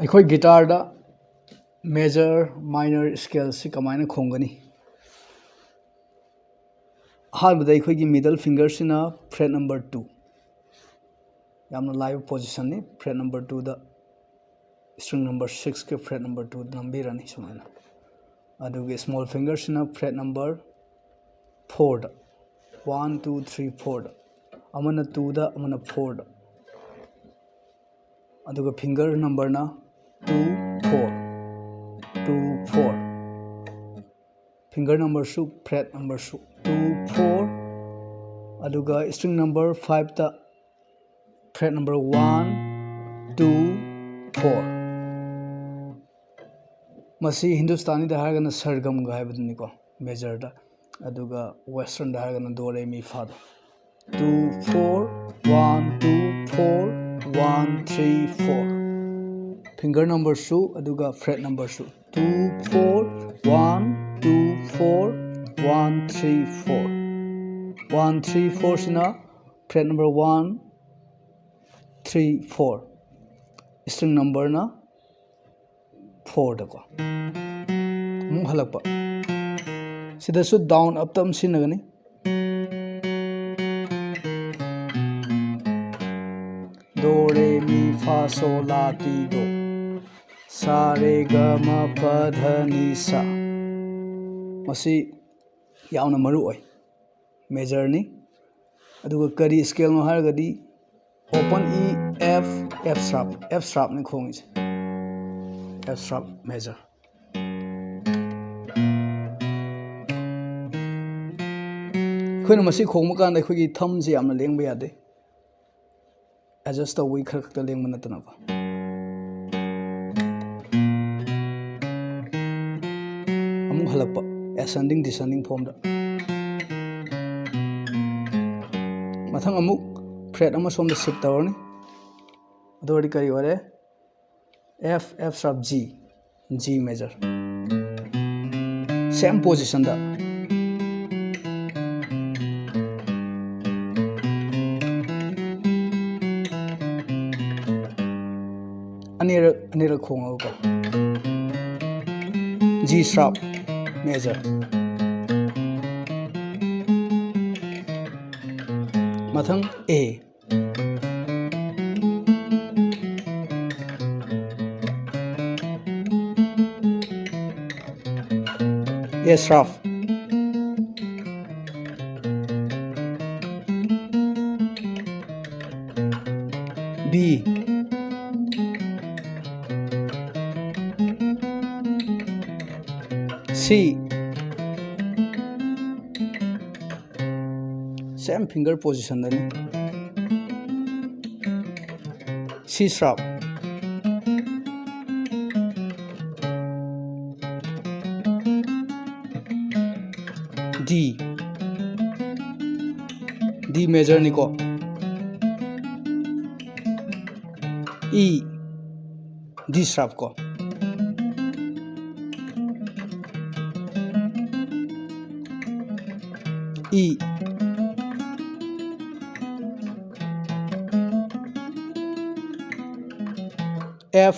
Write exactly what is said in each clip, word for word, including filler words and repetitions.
ꯑꯩꯈꯣꯏ ꯒꯤꯇꯥꯔꯗ major minor scaleꯁꯤ ꯀꯃꯥꯏꯅ ꯈꯣꯡꯒꯅꯤ? ꯑꯍꯥꯟꯕꯗ ꯑꯩꯈꯣꯏꯒꯤ middle fingerꯁꯤꯅ fret number two, ꯌꯥꯝꯅ ꯂꯥꯏꯕ positionꯅꯤ꯫ Fret number twoꯗ string number sixꯀꯤ fret number twoꯗ ꯅꯝꯕꯤꯔꯅꯤ ꯁꯨꯃꯥꯏꯅ꯫ ꯑꯗꯨꯒ small fingerꯁꯤꯅ fret number fourꯗ, one, two, three, fourꯗ, ꯑꯃꯅ twoꯗ, ꯑꯃꯅ fourꯗ꯫ ꯑꯗꯨꯒ finger numberꯅ two, four, two, four꯫ Finger numberꯁꯨ, fret numberꯁꯨ two, four꯫ ꯑꯗꯨꯒ string number fiveꯇ fret number one, two, four꯫ ꯃꯁꯤ ꯍꯤꯟꯗꯨꯁꯇꯥꯅꯤꯗ ꯍꯥꯏꯔꯒꯅ ꯁꯔꯒꯝꯒ ꯍꯥꯏꯕꯗꯨꯅꯤꯀꯣ, majorꯗ꯫ ꯑꯗꯨꯒ westernꯗ ꯍꯥꯏꯔꯒꯅ ꯗꯣ ꯔꯦ ꯃꯤ ꯐꯥꯗꯣ꯫ Two, four, one, two, four, one, three, four꯫ Finger numberꯁꯨ ꯑꯗꯨꯒ fret numberꯁꯨ two, four, one, two, four, one, three, four꯫ One, three, fourꯁꯤꯅ fret number one, three, four꯫ String numberꯅ fourꯗꯀꯣ꯫ ꯑꯃꯨꯛ ꯍꯜꯂꯛꯄ꯫ ꯁꯤꯗꯁꯨ down, up, ꯇꯞꯅ ꯁꯤꯖꯤꯟꯅꯒꯅꯤ꯫ ꯗꯣ, ꯔꯦ, ꯃꯤ, ꯐꯥ, ꯁꯣ, ꯂꯥ, ꯇꯤ, ꯗꯣ꯫ ꯁꯥ, ꯔꯦ, ꯒ, ꯃ, ꯄ, ꯙ, ꯅꯤ, ꯁꯥ꯫ ꯃꯁꯤ ꯌꯥꯝꯅ ꯃꯔꯨ ꯑꯣꯏ꯫ Majorꯅꯤ꯫ ꯑꯗꯨꯒ ꯀꯔꯤ scaleꯅꯣ ꯍꯥꯏꯔꯒꯗꯤ open E, F, F sharp, F sharpꯅꯤ ꯈꯣꯡꯉꯤꯁꯦ꯫ F sharp major꯫ ꯑꯩꯈꯣꯏꯅ ꯃꯁꯤ ꯈꯣꯡꯕ ꯀꯥꯟꯗ ꯑꯩꯈꯣꯏꯒꯤ thumbꯁꯦ ꯌꯥꯝꯅ ꯂꯦꯡꯕ ꯌꯥꯗꯦ꯫ Adjust ꯇꯧꯕꯒꯤ ꯈꯔ ꯈꯛꯇ ꯂꯦꯡꯕ ꯅꯠꯇꯅꯀꯣ꯫ ꯑꯃꯨꯛ ꯍꯜꯂꯛꯄ, ascending descending formꯗ꯫ ꯃꯊꯪ ꯑꯃꯨꯛ fret ꯑꯃ ꯁꯣꯝꯗ shift ꯇꯧꯔꯅꯤ꯫ ꯑꯗꯨ ꯑꯣꯏꯔꯗꯤ ꯀꯔꯤ ꯑꯣꯏꯔꯦ? F, F sharp, G, G major꯫ Same positionꯗ꯫ ꯑꯅꯤꯔꯛ ꯑꯅꯤꯔꯛ ꯈꯣꯡꯉꯒꯀꯣ, G sharp major, ꯃꯊꯪ A, A sharp, B, C, same finger position ꯗꯅꯤ, C sharp, D, D major ꯅꯤꯀꯣ, E, D sharp ꯀꯣ, E, F,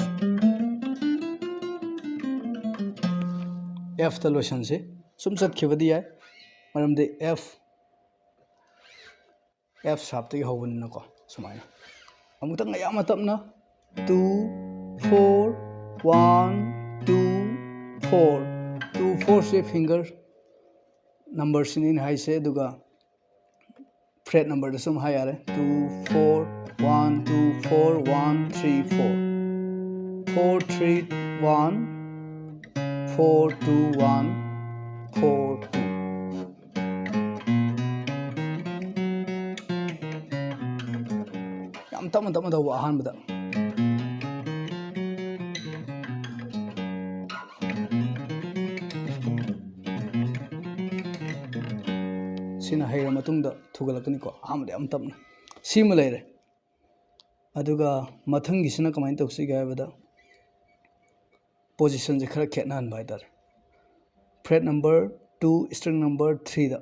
F ꯇ ꯂꯣꯏꯁꯟꯁꯤ꯫ ꯁꯨꯝ ꯆꯠꯈꯤꯕꯗꯤ ꯌꯥꯏ, ꯃꯔꯝꯗꯤ F, F sharp ꯇꯒꯤ ꯍꯧꯕꯅꯤꯅꯀꯣ꯫ ꯁꯨꯃꯥꯏꯅ ꯑꯃꯨꯛꯇꯪ ꯌꯥꯝꯅ ꯇꯞꯅ, two, four, one, two, four, two, four ꯁꯦ finger number ꯁꯤꯅꯤ ꯑꯩꯅ ꯍꯥꯏꯁꯦ, ꯑꯗꯨꯒ fret number ꯗꯁꯨ ꯑꯗꯨꯝ ꯍꯥꯏ ꯌꯥꯔꯦ, two, four, one, two, four, one, three, four, four, three, one, four, two, one, four, two꯫ ꯌꯥꯝ ꯇꯞꯅ ꯇꯞꯅ ꯇꯧꯕ ꯑꯍꯥꯟꯕꯗ꯫ ꯁꯤꯅ ꯍꯩꯔ ꯃꯇꯨꯡꯗ ꯊꯨꯒꯠꯂꯛꯀꯅꯤꯀꯣ, ꯑꯍꯥꯟꯕꯗ ꯌꯥꯝ ꯇꯞꯅ꯫ ꯁꯤꯃ ꯂꯩꯔꯦ꯫ ꯑꯗꯨꯒ ꯃꯊꯪꯒꯤꯁꯤꯅ ꯀꯃꯥꯏꯅ ꯇꯧꯁꯤꯒꯦ ꯍꯥꯏꯕꯗ, position ꯁꯦ ꯈꯔ ꯈꯦꯠꯅꯍꯟꯕ ꯍꯥꯏꯇꯥꯔꯦ꯫ Fret number two, string number three ꯗ,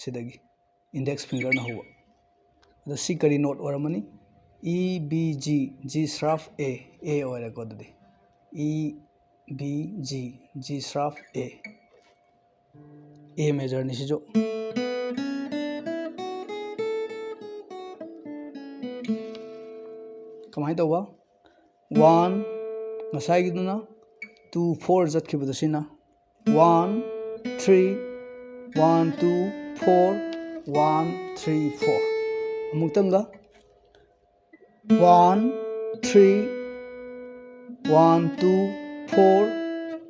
ꯁꯤꯗꯒꯤ index finger ꯅ ꯍꯧꯕ꯫ ꯑꯗꯣ ꯁꯤ ꯀꯔꯤ note ꯑꯣꯏꯔꯝꯃꯅꯤ? E, B, G, G sharp, A, A ꯑꯣꯏꯔꯦꯀꯣ꯫ ꯑꯗꯨꯗꯤ E, B, G, G sharp, A, A majorꯅꯤ ꯁꯤꯁꯨ꯫ ꯀꯃꯥꯏꯅ ꯇꯧꯕ? One, ꯉꯁꯥꯏꯒꯤꯗꯨꯅ two four ꯆꯠꯈꯤꯕꯗꯣ, ꯁꯤꯅ one three, one two four, one three four꯫ ꯑꯃꯨꯛꯇꯪꯒ, one three, one two four,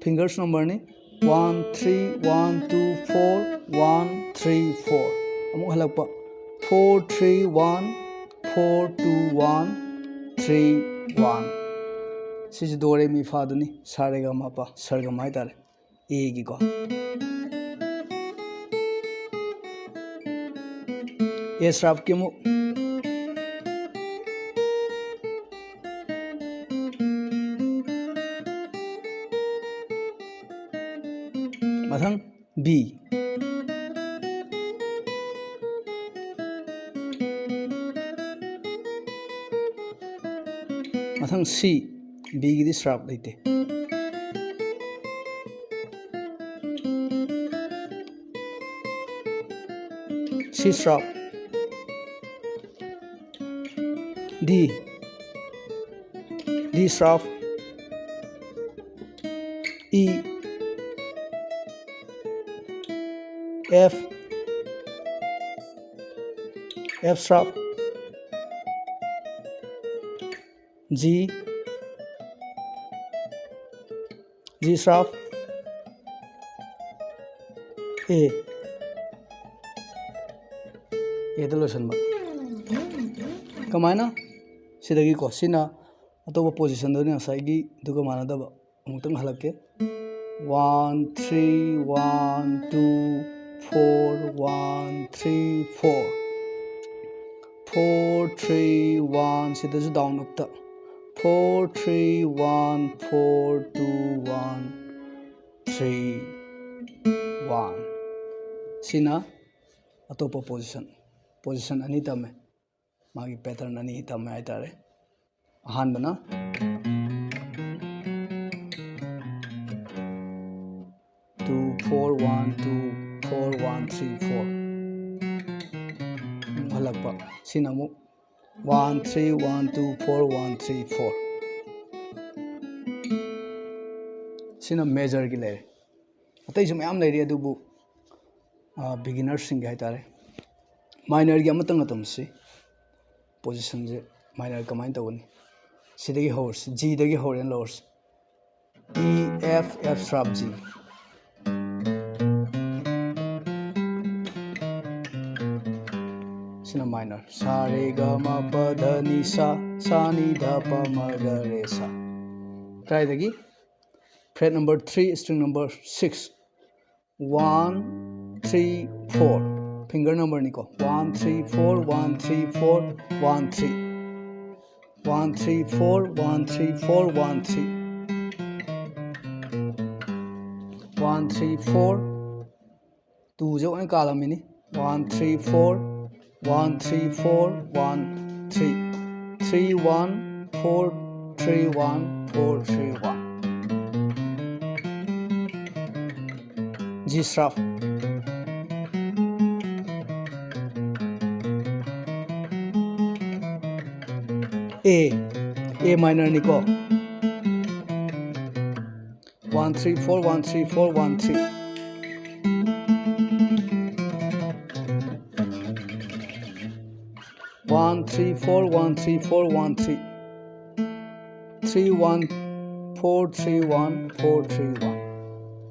fingers numberꯅꯤ, one three, one two four, one three four꯫ ꯑꯃꯨꯛ ꯍꯜꯂꯛꯄ, four three one, four two one, three one꯫ ꯁꯤꯁꯦ ꯗꯣ ꯔꯦ ꯃꯤ ꯐꯥꯗꯨꯅꯤ, ꯁꯥ ꯔꯦ ꯒ ꯃ ꯄ, ꯁꯔꯒꯝ ꯍꯥꯏꯇꯥꯔꯦ꯫ Aꯒꯤꯀꯣ꯫ A sharpꯀꯤ ꯑꯃꯨꯛ꯫ ꯃꯊꯪ B꯫ ꯃꯊꯪ C꯫ Bꯒꯤꯗꯤ sharp ꯂꯩꯇꯦ꯫ C sharp꯫ D, D sharp, E, F, F sharp, G, G sharp, A, Aꯗ ꯂꯣꯏꯁꯟꯕ꯫ ꯀꯃꯥꯏꯅ? ꯁꯤꯗꯒꯤꯀꯣ, ꯁꯤꯅ ꯑꯇꯣꯞꯄ positionꯗꯨꯅꯤ, ꯉꯁꯥꯏꯒꯤꯗꯨꯒ ꯃꯥꯟꯅꯗꯕ꯫ ꯑꯃꯨꯛꯇꯪ ꯍꯜꯂꯛꯀꯦ꯫ One three one two four one three four, four three one, ꯁꯤꯗꯁꯨ down upꯇ, four three one four two one three one꯫ ꯁꯤꯅ ꯑꯇꯣꯞꯄ position, position ꯑꯅꯤ ꯇꯝꯃꯦ꯫ ꯃꯥꯒꯤ pattern ꯑꯅꯤ ꯇꯝꯃꯦ ꯍꯥꯏꯇꯥꯔꯦ꯫ ꯑꯍꯥꯟꯕꯅ two four one two four one three four, ꯑꯃꯨꯛ ꯍꯜꯂꯛꯄ꯫ ꯁꯤꯅ ꯑꯃꯨꯛ one three one two four one three four꯫ ꯁꯤꯅ majorꯒꯤ ꯂꯩꯔꯦ꯫ ꯑꯇꯩꯁꯨ ꯃꯌꯥꯝ ꯂꯩꯔꯤ, ꯑꯗꯨꯕꯨ beginnerꯁꯤꯡꯒꯤ ꯍꯥꯏꯇꯥꯔꯦ꯫ Minorꯒꯤ ꯑꯃꯇꯪ ꯇꯝꯁꯤ꯫ Positionꯁꯦ minor ꯀꯃꯥꯏꯅ ꯇꯧꯒꯅꯤ? ꯁꯤꯗꯒꯤ ꯍꯧꯔꯁꯤ, Gꯗꯒꯤ ꯍꯧꯔꯦꯅ ꯂꯧꯔꯁꯤ꯫ E, F, F sharp, G꯫ ꯁꯤꯅ minor꯫ ꯁꯥ ꯔꯦ ꯒ ꯃ ꯄ ꯙ ꯅꯤ ꯁꯥ, ꯁꯥ ꯅꯤ ꯙ ꯄ ꯃ ꯒ ꯔꯦ ꯁꯥ꯫ ꯀꯗꯥꯏꯗꯒꯤ? Fret number three, string number six꯫ One three four꯫ Finger numberꯅꯤꯀꯣ꯫ One three four, one three four, one three꯫ One three four, one three four, one three꯫ One three four꯫ Twoꯁꯦ ꯑꯣꯏꯅ ꯀꯥꯜꯂꯝꯃꯤꯅꯤ꯫ One three four, one three four, one three꯫ Three one four three one four three one꯫ G sharp꯫ A, A minorꯅꯤꯀꯣ꯫ One three four, one three four, one three꯫ One three four, one three four, one three꯫ Three one four three one four three one꯫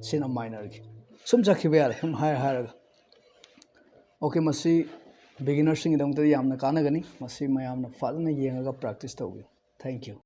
ꯁꯤꯅ minorꯒꯤ꯫ ꯁꯨꯝ ꯆꯠꯈꯤꯕ ꯌꯥꯔꯦ, ꯁꯨꯝ ꯍꯥꯏꯔ ꯍꯥꯏꯔꯒ꯫ Okay, ꯃꯁꯤ beginnerꯁꯤꯡꯒꯤꯗꯃꯛꯇꯗꯤ ꯌꯥꯝꯅ ꯀꯥꯟꯅꯒꯅꯤ꯫ ꯃꯁꯤ ꯃꯌꯥꯝꯅ ꯐꯖꯅ ꯌꯦꯡꯉꯒ practice ꯇꯧꯕꯤꯌꯨ꯫ Thank you꯫